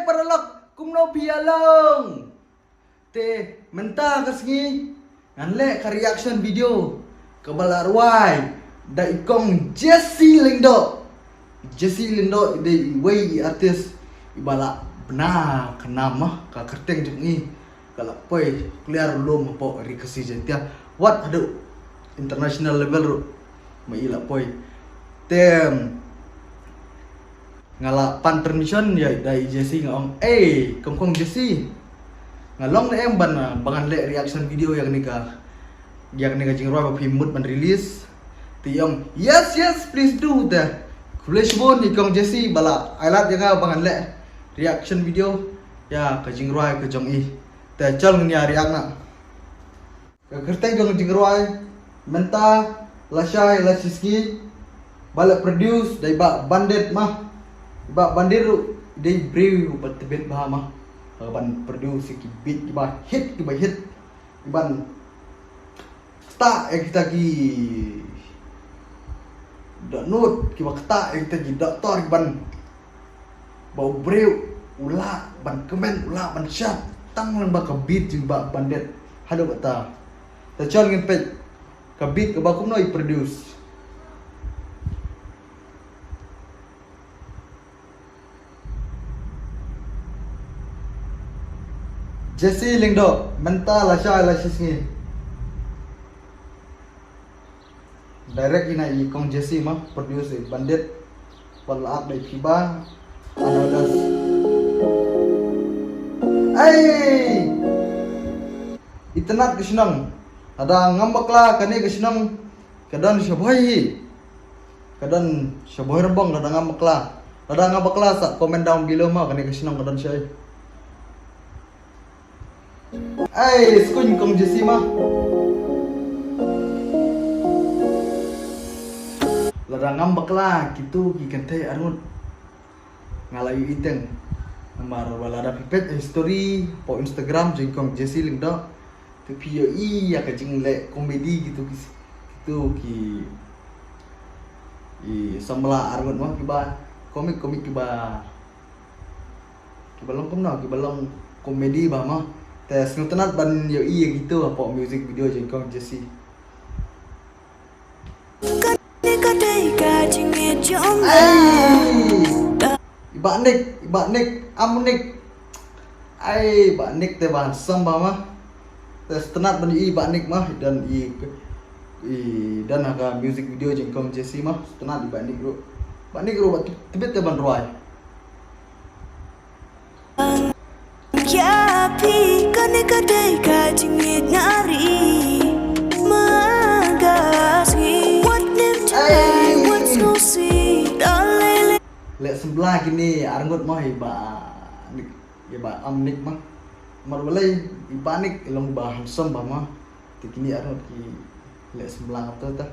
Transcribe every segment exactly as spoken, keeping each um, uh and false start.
Paralok, kumno phi ïa long? Te mynta ka sngi ngan leh ka reaction video kaba la rwai da i kong Jesse Lyngdoh. Jesse Lyngdoh i dei iwei i artist iba la bna ka nam, ka kyrteng jong i ka la poi clear lum hapoh ri Khasi Jaiñtia wat haduh international level ruh ma i la poi. Te nga la pan permission ïa da i Jesse, nga ong, "Ei, kong kong Jesse, nga long ne em ban, ah, ba ngan leh reaction video ïa kane ka, ïa kane ka jingrwai ba phi mut ban release?" Te i ong, "Yes, yes, please do." Te khublei shibun i kong Jesse ba la ai lad ïa nga ba ngan leh reaction video ïa ka jingrwai ka jong i. Te chal ngin ïa react na. Ka kyrteng jong ka jingrwai, Mynta Lashai Lashisngi, ba la produce da i Bah Bandit ma. I Bah Bandit ruh i dei i briew ba tbit bha ma, ka ban produce ki beat kiba hit, kiba hit, ki ban ktah ïa kita ki dohnud, kiba ktah ïa kita ki doktor, ki ban ba u briew u lah ban kmen, u lah ban shad tang lyngba ka beat jong i Bah Bandit. Haduh kata, te chal ngin peit ka beat kaba kumno i produce. Jesse Lyngdoh, Mynta Lashai Lashisngi. Direct ïa na i kong Jesse ma, produce i Bandit. Wat la ap dei phi ba. Anodas. Ai! Itynnad ka shnong. Lada ngam bakla kane ka shnong ka don sha Bhoi hi. Ka don sha Bhoi Rambong, lada ngam bakla. Lada ngam bakla sa comment down below ma, kane ka shnong ka don shaei. Ai, skuñ kong Jesse ma. Lada ngam bakla kito ki kynthei arngut. Nga la ïohi teng. Namar ba lada phi peit history hapoh Instagram jong kong Jesse Lyngdoh, te phi ïohi ïa ka jingleh comedy kito ki, kito ki, i samla arngut ma, kiba comic, comic kiba Kiba long kumno, kiba long comedy ba mo. Te sngewtynnat ban ïohi ïa kito hapoh music video jong kong Jesse. Kane ka dei ka jingïeit jong nga. Ai! I Bah Nick, i Bah Nick, am Nick. Ai, Bah Nick te ba handsome ba mo. Te sngewtynnat ban ïohi i Bah Nick mo, i don i, i don ha ka music video jong kong Jesse mo. Sngewtynnat i Bah Nick ruh. Bah Nick ruh ba tbit te ban rwai. Ïa phi kane ka dei ka jingïeit nga ri. Ma ka sngi wat nym jai wat sngewsih da lei lei. Leh sembla kine arngut mo, i Bah Nick, i Bah am Nick mo. Mar balei i Bah Nick i long ba handsome ba mo. Te kine arngut ki leh semblang to ta.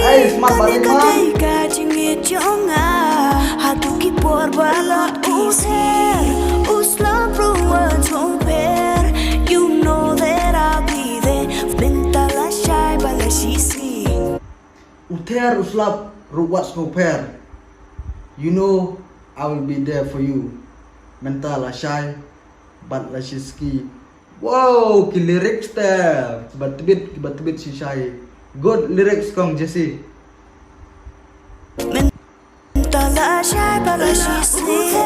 Ai, smart bha, smart. Ka jingïeit jong nga. Haduh ki por ba la u ser, u slap ruh wat sngewpher. You know that I'll be there. Mynta lashai bad lashisngi. U ther u slap ruh wat sngewpher. You know I will be there for you. Mynta lashai bad lashisngi. Wow, ki lyrics te kiba tbit, kiba tbit shisha hi. Good lyrics kong Jesse. Mynta lashai bad lashisngi.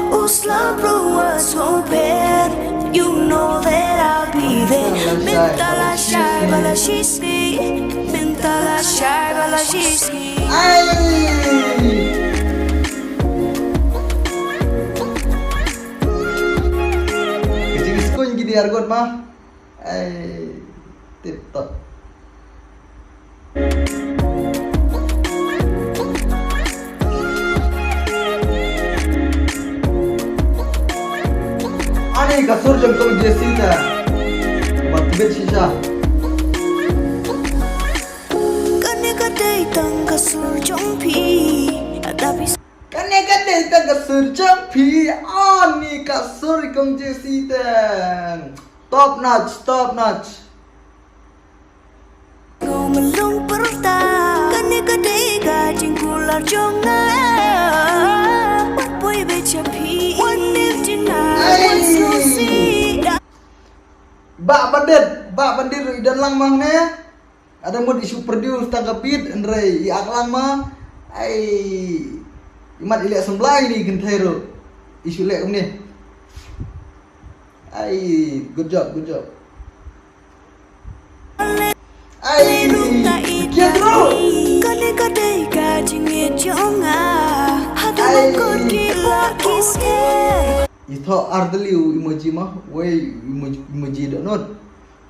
U slap ruh wat sngewpher. You know that I'll be there. Mynta lashai bad lashisngi. Mynta lashai bad lashisngi. Ai! Ka jingskuñ kine arngut mo. Ai, tip top. Ani ka sur jong kong Jesse ta. Ba tbit shisha. Kane ka dei tang ka sur jong phi. Ada phi Kane ka dei tang ka sur jong phi. Ani ka sur kong Jesse te. Top notch, top notch. Kong malung pyrta. Kane ka dei ka jingkular jong Bah Bandit, Bah Bandit ruh i don lang ma hangne. Ada mut i shu produce tang ka beat, hynrei i act lang ma. Ai, i mat i leh symbai ïa kane ka kynthei ruh. I shu leh kumne. Ai, good job, good job. Ai, kian ruh. Ai. I thoh ar tylli u emoji ma, wei u emoji, emoji dohnud.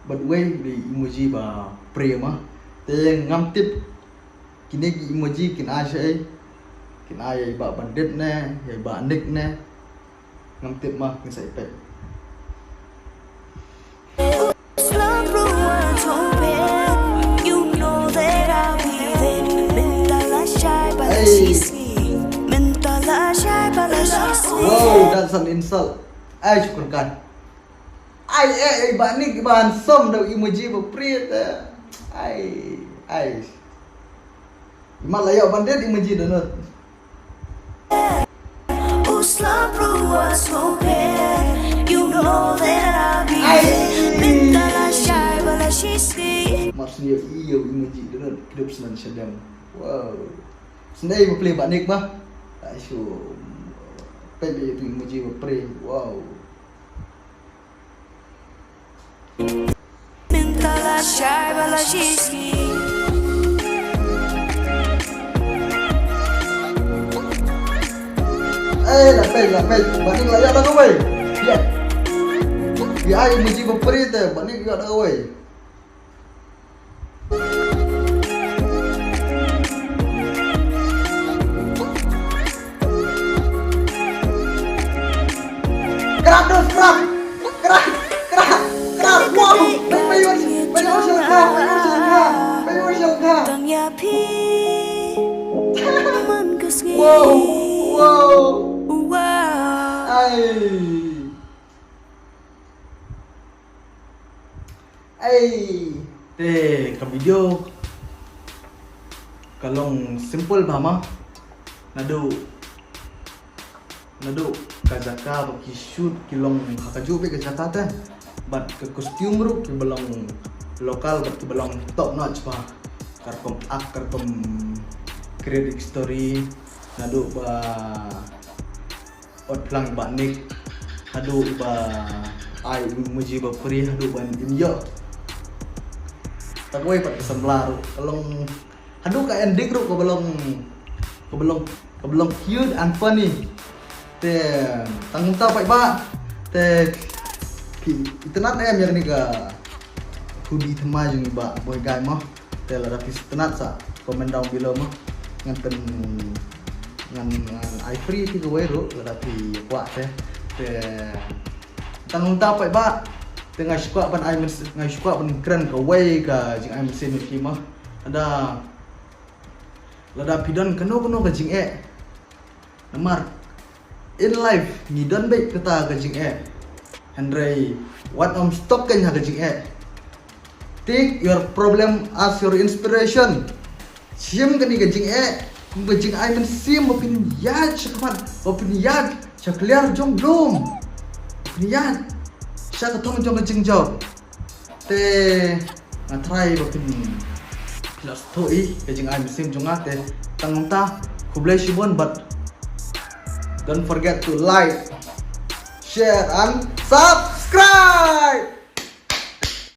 Bad wei u dei emoji ba prie ma. Te ngam tip kine ki emoji kin ai shaei. Kin ai ïa i Bah Bandit ne, ïa i Bah Nick ne. Ngam tip ma, ngin sa ïa peit. Hey. Wow, that's an insult. Ai, shukran kan. Ai, eh, eh, Bah Nick, Bah handsome, da u emoji ba prie te. Ai, ai. Mat la ïoh Bandit emoji dohnud. Ai. Mat shu ïoh i ïoh emoji dohnud, kdup snan shadem. Wow. Sngewbha plie Bah Nick ba. Ai shu. Peit ïa tu emoji ba prie. Wow. Eh, la peit, la peit. Bah Nick la ïoh da kawei. Ïa. Ïa, ai emoji ba prie te, Bah Nick ïoh da kawei. Krap, dos, krap. Krap, krap, krap. Wow. Peit, peit, peit, peit, peit, peit, peit, peit. Wow, wow. Ai. Ai, te ka video ka long simple bha ma. Naduh, naduh ka jaka ba ki shoot ki long ha kajuh beit ka jaka te. Bad ka costume ruh kiba long local bad kiba long top notch bha. Ka rukom act, ka rukom create story. Naduh ba Ot phlang Bah Nick, haduh ba ai emoji ba prie, haduh ba im ïoh. Ta kawei pat ka samla ruh ka long, haduh ka ending ruh kaba long, kaba long, kaba long cute and funny. Te tang kumta paidbah, te phi itynnad em ïa kane ka hoodie thymmai jong i Bah Boi Guy mo. Te lada phi sngewtynnad sa comment down below mo. Ngan pyn, ngan, ngan ai free phi kawei ruh lada phi kwah te. Te tang kumta paidbah, te nga shu kwah ban ai myns-, nga shu kwah ban kren kawei ka jingai mynsiem ïa phi mo. Lada, lada phi don kano kano ka jingeh, namar in life ngi don beit kata ka jingeh. Hynrei wat ym stuck kein ha ka jingeh. Take your problem as your inspiration. Shim kane ka jingeh kum ka jingai mynsiem ba phin ïaid shakhmat, ba phin ïaid sha kliar jong lum, ba phin ïaid sha ka thong jong ka jingjop. Te nga tharai ba phin, phin lah sngewthuh ïa ka jingai mynsiem jong nga. Te tang kumta, khublei shibun bad don't forget to like, share and subscribe.